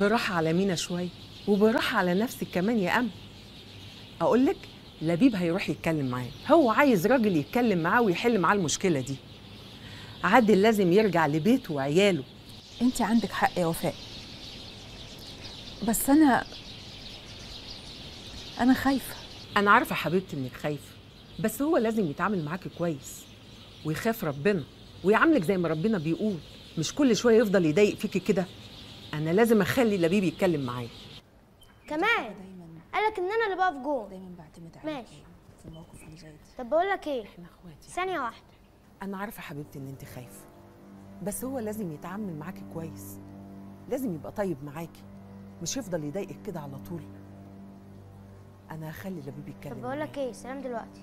بالراحة على مينا شوية، وبالراحه على نفسك كمان يا امل. اقول لك لبيب هيروح يتكلم معاه، هو عايز راجل يتكلم معاه ويحل معاه المشكلة دي. عادل لازم يرجع لبيته وعياله. انت عندك حق يا وفاء، بس انا خايفة. انا عارفه حبيبتي انك خايفة، بس هو لازم يتعامل معاكي كويس ويخاف ربنا ويعاملك زي ما ربنا بيقول، مش كل شوية يفضل يضايق فيكي كده. انا لازم اخلي لبيب يتكلم معايا. كمان قالك ان انا اللي بقف جون. دايما بعتمد عليك. ماشي في الموقف اللي زي ده. طب بقول لك ايه، احنا اخواتي. ثانية واحدة. انا عارفه حبيبتي ان انت خايفة، بس هو لازم يتعامل معاكي كويس، لازم يبقى طيب معاكي، مش يفضل يضايقك كده على طول. انا هخلي لبيب يتكلم. طب بقول لك ايه، سلام دلوقتي.